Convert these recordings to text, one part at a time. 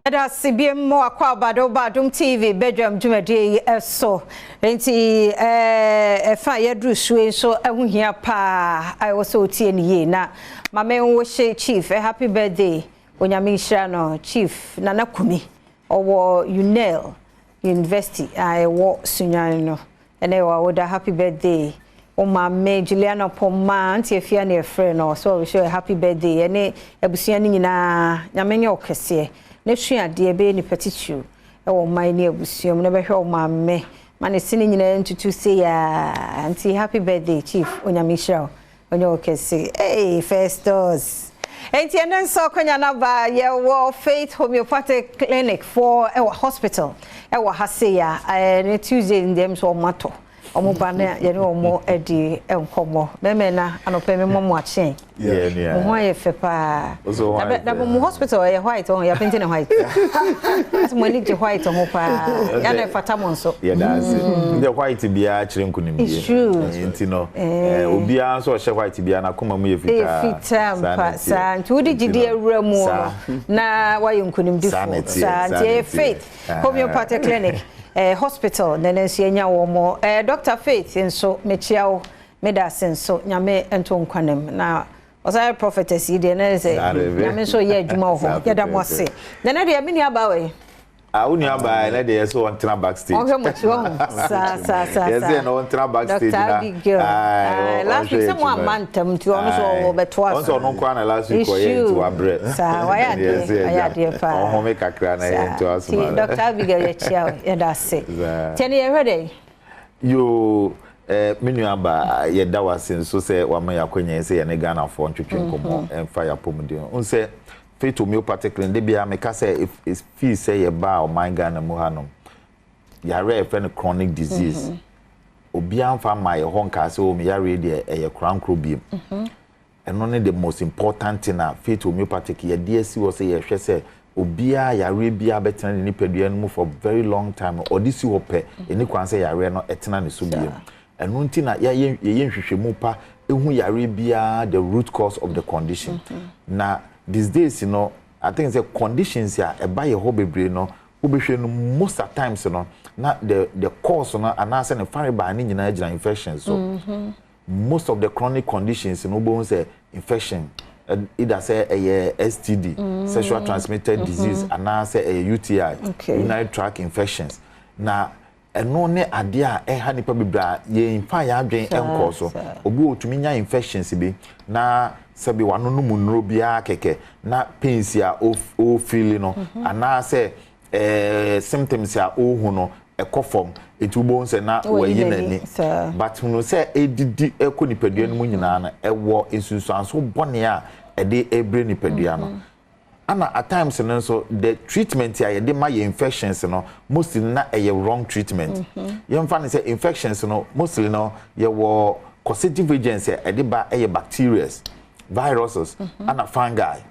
Ɛda ase biem mo akɔ abado ba Adom TV badwam dwumadie yi so. Nti ɛfa a yɛduru so yi nso ɛho hia paa a ɛwɔ sɛ otie ne yie na maame nwohyɛ Chief happy birthday. Onyame nhyira no. Chief Nana Kumi, ɔwɔ UNEL University a ɛwɔ Sunyani no, ɛnɛ ɛwɔ awoda. Happy birthday wo maame Juliana Pɔmma nti afia ne ɛfrɛ no sɛ ɔrehyɛ happy birthday. Ɛne abusua no nyinaa, Nyame nyɛ ɔkɛseɛ na sua adeɛ bɛyɛ nipa titiriw ɛwɔ ɔman ne abusua mu na bɛhwɛ wo maame ma ne sene nyinaa ntutu se yaa. Nti happy birthday, Chief. Onyame nhyira wo, ɔnyɛ ɔkɛse. Hey, Festus, nti ɛno nso akɔnya no ba yɛwɔ Faith Homeopathic Clinic for ɛwɔ hospital ɛwɔ ha sei a ɛne Tuesday ndɛm so ɔmo atɔ ɔmo ba ne yɛne ɔmo adi nkɔmmɔ. Mɛmɛ na anɔpɛ mi mɔ mo akyɛn mo ho ayɛ fɛ paa na mo hospital ɛyɛ white ɔho yɛa paint ne white asɛ mo ani gye white ho paa yana ɛfata mo nso. Yɛda ase. Ndɛ white biara kyerɛ nkonimdie. It's true. Nti no obiara nso ɔhyɛ white biara n'akoma mu yɛ fitaa. Ɛyɛ fitaa mpa saa, nti wode gyidi awura mu no na wayɛ nkonimdifoɔ saa. Nti ɛyɛ Faith Homeopathic Clinic Hospital na nso yɛnya wɔ mo Dr Faith nso, mekyia wo, meda ase nso. Nyame nto nkwanem na ɔsan prophetess yi deɛ na sɛ Nyame nso yɛ adwuma wɔ hɔ. Yɛda mo ase. Na ne deɛ me nua baa wɔ yi. Ah, wo nua baa ɛnɛ deɛ yɛsɛ wɔntena backstage. Ɔhwɛ mo akyi wɔ saa saa saa. Yɛsɛ na wɔntena backstage. Dr na Abigail, last week sɛ mo amma ntɛm nti ɔno nso ɔbɛtoa so. Ɔno nso ɔno nkoa na last week ɔyɛ nti wabrɛ. Saa, wayɛ adeɛ, wayɛ adeɛ paa. Ɔhome kakra na yɛ ntoa so. Nti Dr Abigail, yɛkyia wo, yɛda ase. Tiɛ ne yɛhwɛ dɛ. Yoo, me nua ba, yɛda wase nso sɛ wama yɛ akɔnya sɛ yɛne Ghanafoɔ ntwetwe nkɔmmɔ ɛmfa yɛ apɔmuden ho sɛ Faith Homeopathic Clinic de bia meka sɛ fii sɛ yɛbaa ɔman Ghana mu hanom, yare a yɛfrɛ no chronic disease, obiara mfa ma yɛ hɔ nkaa sɛ o yare deɛ ɛyɛ korankoro biem. Ɛno ne the most important thing a Faith Homeopathic yɛde asi hɔ sɛ yɛhwɛ sɛ obiara yare biara bɛtena ne nipadua no mu for very long time no, ɔde si hɔ pɛ, ɛni kwan sɛ yare no ɛtena ne so biem. Ɛno nti na yɛyɛ nhwehwɛmu pa ehu yare biara, the root cause of the condition. Na these days no, I think sɛ conditions a ɛba yɛ hɔ bebree no, wobɛhwɛ no, most at times no na the cause no anaasɛ ne farebaa ne nyinaa gyina infection so. Most of the chronic conditions no, wobɛhu sɛ infection, either sɛ ɛyɛ STD, sexual transmitted disease, anaasɛ ɛyɛ UTI, urinary tract infections. Na ɛno ne adeɛ a ɛha nipa bebree a yɛnfa yɛn adwene nkɔɔ so. Obi wɔ otumi nya infections bi na sɛbi wano no mu nnuro biara kɛkɛ na pains a ɔfeel no anaasɛ symptoms a ɔrehu no ɛkɔ fam, etu wobɛhu sɛ na wɔayi n'ani. But hunu sɛ edidi ɛkɔ nipadua no mu nyinaa no, ɛwɔ nsunsuanso bɔne a ɛde ɛbrɛ nipadua no. Ana at times no nso, the treatment a yɛde ma yɛ infections no, mostly na ɛyɛ wrong treatment. Yɛmfa no sɛ infections no, mostly no yɛwɔ causative agents a ɛde ba, ɛyɛ bacteria, viruses, ana fungi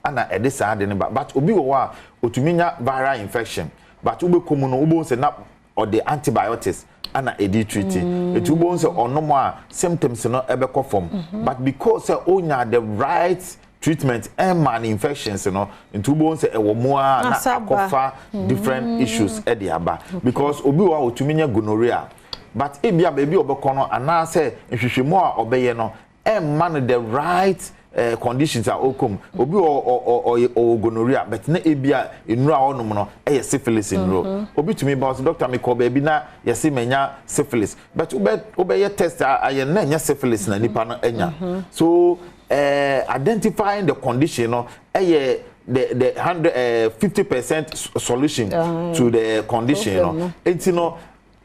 ana ɛde saa de no ba. But obi wɔ hɔ a otumi nya viral infection, but wobɛkɔ mu no, wobɛhu sɛ na ɔde antibiotics ana ɛdi treat. Eti wobɛhu sɛ ɔnom a, symptoms no ɛbɛkɔ fam, but because sɛ onya the right treatment ɛma ne infections no, nti wobɛhu sɛ ɛwɔ mu a na akɔfa different issues ɛde aba. Because obi wɔ a otumi nya gonorrhea, but ebi a baabi a ɔbɛkɔ no anaasɛ nhwehwɛmu a ɔbɛyɛ no ɛmma no the right conditions a ɔkɔ mu. Obi wɔ ɔ ɔ ɔwɔ gonorrhea, but na ebi a nnuro a ɔnom no ɛyɛ syphilis nnuro. Obi tumi ba ɔsɛ, "Doctor, mi kɔ baabi na yɛsi mɛ syphilis," but wobɛyɛ test a ayɛ na ɛnyɛ syphilis na nipa no anya. So identifying the condition no ɛyɛ the 150% solution to the condition no. Eti no,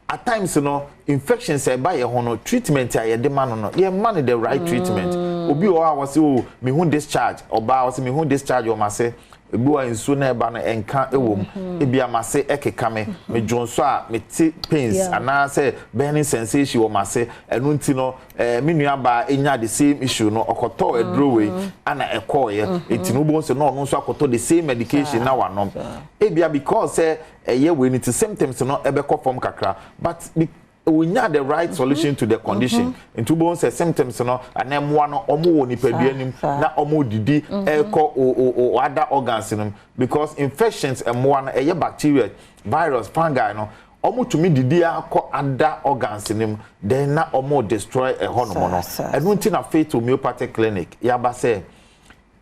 at times no, infections a ɛba yɛ ho no, treatment a yɛde ma no, yɛ ma no the right treatment. Obi wɔ hɔ a wɔsɛ, "O, mehu discharge." Ɔbaa wɔsɛ, "Mehu discharge wɔ m'ase." Ebi wɔ nsuo na ɛba no ɛnka ɛwɔ mu. Ebi a m'ase ɛkeka me, medwo nso a mete pains anaasɛ burning sensation wɔ m'ase. Ɛno nti no, me nua baa enya the same issue no, ɔkɔtɔ aduro wei ana ɛkɔɔyɛ. Eti no, wobɛhu sɛ na ɔno nso akɔtɔ the same medication na wanom. Ebia because sɛ ɛyɛ wei no ti, symptoms no ɛbɛkɔ fam kakra, but Wonya the right solution to the condition. Nti wobɛhu sɛ symptoms no anaa mmoa no, ɔmo wɔ nipadua nim na ɔmo didi ɛkɔ o other organs no, because infections mmoa no, ɛyɛ bacteria, virus, fungi no, ɔmo tumi didi akɔ other organs no mu, then na ɔmo destroy ɛhɔ nom no. Ɛno nti na Faith Homeopathic Clinic yaba sɛ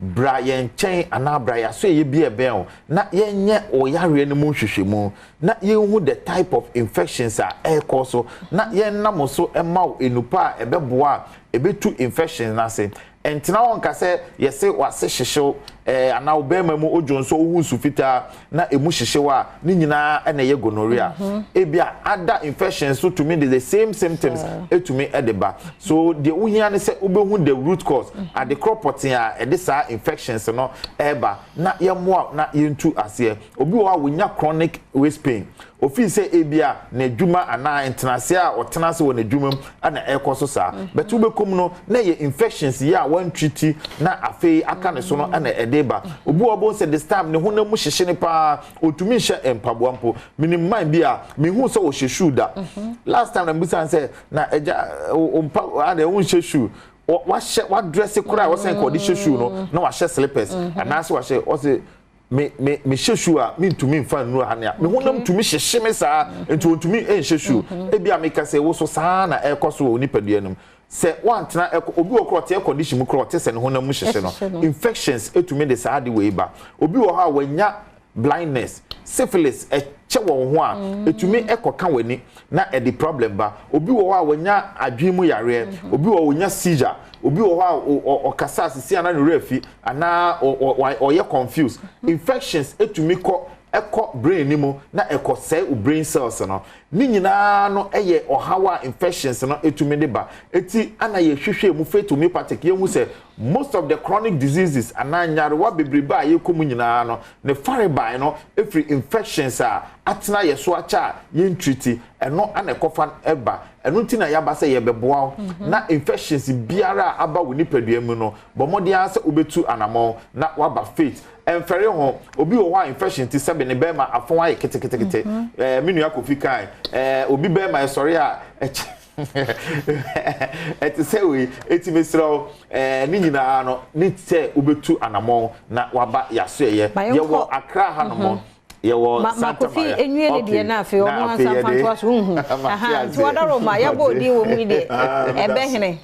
bra yɛn nkyɛn anaa bra yɛaso yɛ bi ɛbɛn o, na yɛnyɛ ɔyareɛ no mu nhwehwɛmu na yɛnhu the type of infections a ɛrekɔ so, na yɛnam so ɛma wo enupa a ɛbɛboa a ɛbɛtu infections n'ase. Ntena hɔ nka sɛ yɛsɛ wase hyehyew anaa ɔbɛrima mu odwo nso ohu nsu fitaa na emu hyehyew a, ne nyinaa ɛna ɛyɛ gonorrhea. Ebia other infections so tumi de the same symptoms etumi ɛde ba. So deɛ wohia ne sɛ wobɛhu the root cause, adekorɔ pɔtee a ɛde saa infections no ɛɛba, na yɛmmoa na yɛntu aseɛ. Obi wɔ hɔ a wonya chronic waist pain, ofii sɛ ebia n'adwuma anaa ntenaseɛ a ɔtena ase wɔ n'adwuma mu ɛna ɛrekɔ so saa, bɛtɛ wobɛkɔm no na yɛ infections yi a wɔntreat na afei aka ne so no ɛna ɛde ba. Obi wɔ bɔ sɛ this time ne honam mu hyehye ne paa, otumi nhyɛ mpaboa mpo. Minim man bi a mihu sɛ ɔhyɛ shoe da. Last time na mbisa sɛ, na ɛgya mpa ade wonhyɛ shoe, wahyɛ wadress koraa a wɔsɛn ka ɔde hyɛ shoe no, na wahyɛ slippers anaasɛ wahyɛ, ɔsɛ me hyɛ shoe a, me ntumi nfa nnuro ha nea me honam tumi hyehye me saa, nti ontumi nhyɛ shoe. Ebi a meka sɛ woso saa na ɛkɔ so wɔ nipadua no mu sɛ wantena ɛkɔ. Obi wɔ korɔ ɔte air condition mu korɔ, ɔte sɛ ne honam mu hyehye no. Infections etumi de saa de wei ba. Obi wɔ hɔ a wanya blindness, syphilis ɛkyɛ wɔn ho a, etumi ɛkɔka w'ani na ɛde problem ba. Obi wɔ hɔ a wanya adwene mu yareɛ, obi wɔ hɔ wanya seizure, obi wɔ hɔ a ɔkasa asisi anaa ne werɛ fi anaa ɔyɛ confused. Infections etumi kɔ ɛkɔ brain ni mu na ɛkɔ sɛe o brain cells no. Ne nyinaa no ɛyɛ ɔhaw a infections no etumi de ba. Eti ana yɛhwehwɛ mu, Faith Homeopathic, yɛhu sɛ most of the chronic diseases anaa nyarewa bebrebe a yɛkɔ mu nyinaa no, ne farebae no efiri infections a atena yɛ so akyɛ a yɛntreat. Ɛno ana ɛkɔfa ɛba. Ɛno nti na yɛaba sɛ yɛbɛboa wo na infections biara a aba wo nipadua mu no, bɔ mmɔden ara sɛ wobɛtu anammɔn na waba Faith. Ɛmfɛre ho. Obi wɔ hɔ a infection ti sɛbi ne bɛrima afɔn ayɛ ketekete. Me nua Kofi kan obi bɛrima ɛsɔre a ɛkyɛ ɛte sɛ wei. Eti mesrɛ wo, ne nyinaa no ne sɛ wobɛtu anammɔn na waba yaso. Ɛyɛ yɛwɔ Accra hanom, yɛwɔ Santa Maria. Makofi enwie ne deɛ na afei ɔmo ansa mfa ntoa so nhu. Nti wɔdɔrɔ ma yɛbɔ odi wɔ mu yi deɛ ɛbɛhene.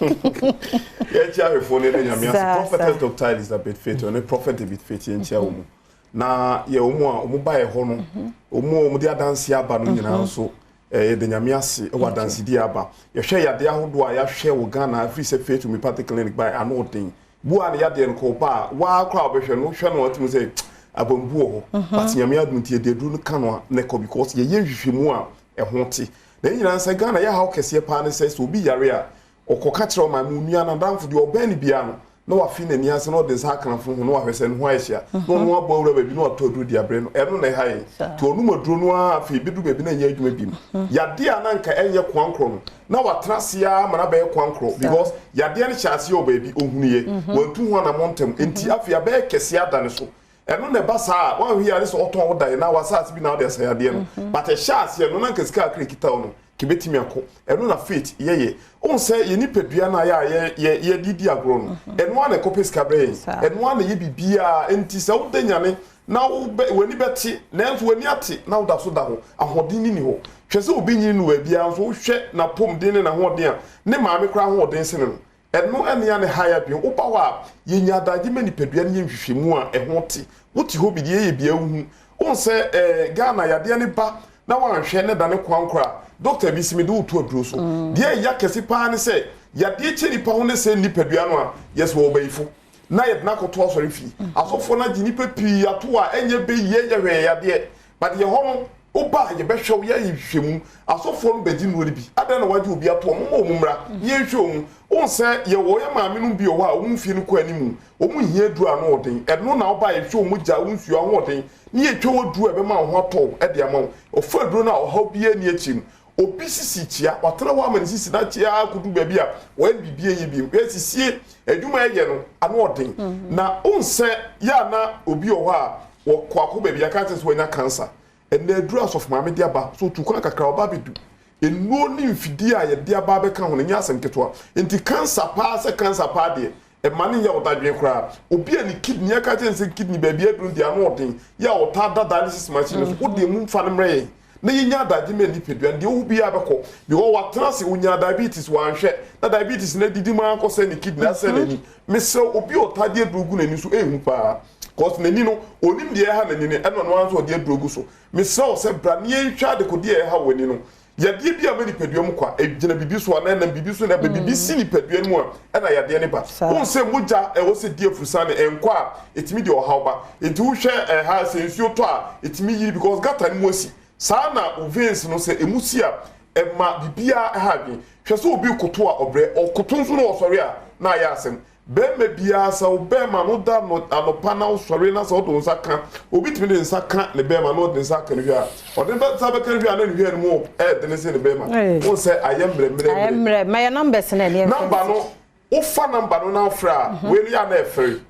Yɛnkyia ahwɛfoɔ no ne Nyame ase. Prophetess Dr Elizabeth Faith ɔne Prophet David Faith, yɛnkyia wɔ mu na yɛ wɔn a wɔn ba yɛ hɔ no, wɔn a wɔde adanse aba no nyinaa nso, yɛde Nyame ase wɔ adansedi aba. Yɛhwɛ yadeɛ ahodoɔ a yɛahwɛ wɔ Ghana afiri sɛ Faith Homeopathic Clinic ba, ano ɔden bu a ne yadeɛ no kɔ ba a waa koraa a wɔbɛhwɛ no, wohwɛ no atumi sɛ abambu wɔ hɔ, but Nyame adom nti yɛde aduro no ka no a ne kɔ, because yɛyɛ nhwehwɛmu a ɛho te. Na yɛn nyinaa sɛ Ghana yɛhaw kɛseɛ paa ne sɛ sɛ obi yare a, ɔkɔka kyerɛ ɔmaame, onua, nadamfo deɛ ɔbɛn no biara no, na wafe n'ani ase na ɔde nsa aka n'afono ho na wahwɛ sɛ ne ho ayɛ hyia, na ɔno abɔ awura baabi na watɔ aduro di abrɛ no. Ɛno na ɛha yɛn. Nti ɔnom aduro no ara, afei bɛduru baabi na ɛnyɛ adwuma bi mu. Yadeɛ a na nka ɛnyɛ koankorɔ no, na watena ase ara ma no abɛyɛ koankorɔ, because yadeɛ no hyɛ aseɛ wɔ baabi ɔhunuiɛ, wantu ho anammɔ ntɛm, nti afei abɛyɛ kɛseɛ ada ne so. Ɛno na ɛba saa a wanhwɛ yɛ ade sɛ ɔtɔn wo dan na wasase bi na wode asa yadeɛ no, but ɛhyɛ aseɛ no na nka sika akra kita wo no kebɛtumi akɔ. Ɛno na Faith yɛyɛ. Wohu sɛ yɛ nipadua no a yɛ a yɛde di agorɔ no, ɛno a na ɛkɔpɛ sika brɛ yɛn, ɛno a na yɛ biribiaa. Nti sɛ woda nyane na w'ani bɛte, nanso w'ani ate na woda so da hɔ, ahoɔden ni ni hɔ. Hwɛ sɛ obi nyini no baabiaa nso, wohwɛ n'apɔmuden ne n'ahoɔden a, ne maame koraa ahoɔden sene no. Ɛno ɛne a ne ha yɛ adwene. Woba hɔ a, yɛnya adagye ma nipadua no yɛ nhwehwɛmu a ɛho te. Wote hɔ bi deɛ yɛyɛ bia wohu. Wohu sɛ Ghana yadeɛ ne ba na wanhwɛ ne da ne koankora a, doctor bi si mede woto aduro so. Deɛ ɛya kɛse paa ne sɛ yadeɛ kyɛ nipa ho ne sɛ nipadua no a yɛsɛ wɔ ɔbayifo na yɛde no akɔto asɔre fie. Asɔfoɔ no agye nipa pii ato a ɛnyɛ bɛyie, ɛnyɛ hwee yadeɛ, but yɛ hɔ no woba a, yɛbɛhwɛ wo, yɛayɛ nhwehwɛmu. Asɔfoɔ no bɛgye nnuro no bi. Adɛn na wagye obi ato? Ɔmo ma ɔmo mmra na yɛnhwɛ ɔmu. Wohu sɛ yɛwɔ yɛ maame nom bi wɔ hɔ a ɔmo mfie no kɔ animu, ɔmo nhia aduro ano ɔden. Ɛno na woba a, yɛhwɛ ɔmo gya wo nsuo ahoɔden ne yɛtwa wo aduro a ɛbɛma wo ho atɔ wo de ama wo. Ɔfa aduro no a, ɔhaw biara ni akyi no. Obi sisi kyia, watena hɔ ama ne sisi na kyia akɔdu baabi a wɔyɛ no biribi ɛnyɛ bi. Hwɛ, sisie adwuma ɛyɛ no ano ɔden. Na wohu sɛ yɛ a na obi wɔ hɔ a wɔkɔ akɔ baabi aka kyerɛ sɛ wanya cancer. Ɛnna aduro asɔfo maame de aba so, otu kwan kakra ɔba abɛdu. Nnuro ne mfidie a yɛde aba abɛka ho no, ɛnyɛ asɛm ketewa. Nti cancer paa sɛ cancer paa deɛ, ɛma no nyɛ wo dadwen koraa. Obi a ne kidney, yɛka kyerɛ no sɛ kidney baabi aduru no deɛ ano ɔden, yɛ a ɔtaa da dialysis machine no so, wo deɛ mu mfa no mmrɛ yɛn na yɛnya adagye ma nipadua no, deɛ wohu biara bɛkɔ. Because watena ase, ɔnyaa diabetes, wanhwɛ, na diabetes no adidi mu ara akɔsɛe ne kidney, asɛe n'ani. Mesrɛ wo, obi a ɔtaa de aduro gu n'ani so, ɛnhu paa. Cause n'ani no, ɔnim deɛ ɛha n'ani no, ɛna ɔno ara nso ɔde aduro gu so. Mesrɛ wo sɛ bra na yɛnhwɛ adekodeɛ a ɛha w'ani no. Yadeɛ bi a ɛba nipadua mu kwa, ɛgyina biribi so anaa ɛnam biribi so na ɛba, biribi si nipadua no mu a, ɛna yadeɛ no ba. Wohu sɛ mogya a ɛwɔ sɛ ɛdi afurusane, ɛnkɔ a, ɛtumi de ɔhaw ba. Nti wohwɛ ɛha sɛ nsuo tɔ a, ɛtumi yiri because gutter no mu asi. Saa na wo veins no sɛ ɛmu si a, ɛma biribiara ha adwene. Hwɛ sɛ obi rekoto a ɔbrɛ, ɔkoto nso na ɔsɔre a, na ayɛ asɛm. Barima biara, sɛ wo bɛɛma no da no anɔpa na wosɔre na sɛ wode wo nsa ka, obi tumi de ne nsa ka ne bɛɛma na ɔde ne nsa aka ne hwɛ a, ɔde ne nsa bɛka ne hwɛ a na ne hwɛ no mu ɛɛdene sen ne bɛɛma. Wohu sɛ ayɛ mmerɛ mmerɛ Ayɛ mmerɛ. mmerɛ. Ma yɛ numbers no ɛne yɛmfa Number nsi. no, wofa number no na wofrɛ a, wei no yɛ a na ɛfɛre.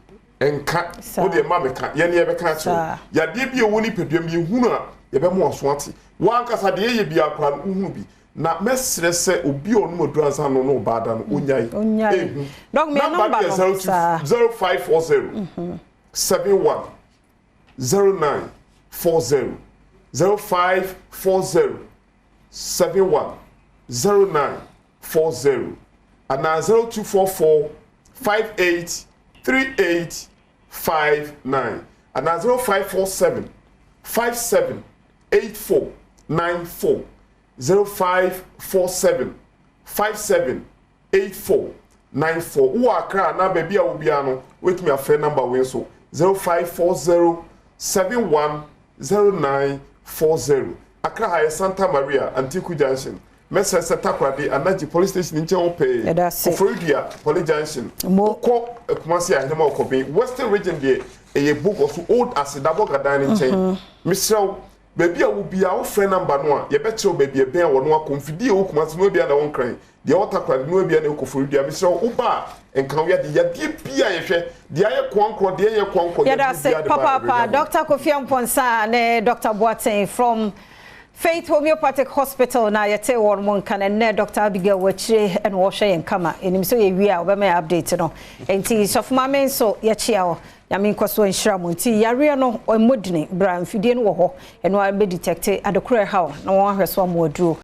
Nka, wo deɛ mma meka, yɛn yɛbɛka akyerɛ wo. Yadeɛ bi a ɛwɔ nipadua mu yɛhunu a, yɛbɛma w'aso ate. W'ankasa deɛ yɛyɛ biara koraa no, wohunu bi. Na mɛsrɛ sɛ obi a ɔnom aduru ansa na ɔne ɔbaa da no, ɔnnyae. Ɔnnyae. Ehu. Dɔk, me Number no number yɛ no, 02 saa. 0540 71 09 40 0540 71 09 40 anaa 0244 58 38 59 anaa 0547 57 84 94 0547 57 84 94. Wowɔ Accra anaa baabi a wɔ biara no, wobɛtumi afrɛ number wei nso, 0540 71 09 40. Accra ha yɛ Santa Maria, Antiku Junction. Mɛsrɛ sɛ Takoradi, Anagye Police Station nkyɛn hɔ pɛɛ, Yɛda ase. Koforidua Police Junction. Mo. Wokɔ Kumasi a, Ahenema Ɔkɔben. Western Region deɛ, ɛyɛ Bogoso, Old Aseda Bɔga Dan no nkyɛn. Mesrɛ wo, baabi a wɔ biara, wofrɛ number no a, yɛbɛkyerɛ wo baabi a ɛbɛn a wɔno akɔ. Mfidie a ɛwɔ Kumasi no biara na ɛwɔ Nkran. Deɛ ɛwɔ Takoradi no biara na ɛwɔ Koforidua. Mesrɛ wo, woba a, nka wo yadeɛ. Yadeɛ biara yɛhwɛ. Deɛ ayɛ koankorɔ, deɛ ɛnyɛ koankorɔ, Yɛda yadeɛ ase biara de ba a, papaapa. yɛbɛnya wo. Dr. Kofi Amponsah ne Dr. Boateng from Faith Homeopathic Hospital na yɛte wɔn mo nka no nnɛ. Dr. Abigail wɔ akyire ɛna wɔhwɛ yɛn kama. Ɛnim sɛ yɛwie a, wɔbɛma yɛ update no. Nti sɔfo maame nso, yɛkyia hɔ. Nyame nkɔ so nhyira mo. Nti yareɛ no ɔmmɔdini, bra, mfidie no wɔ hɔ, ɛno a bɛdetect adekorɔ ɛhaw na wɔn ahwɛ so ama aduro.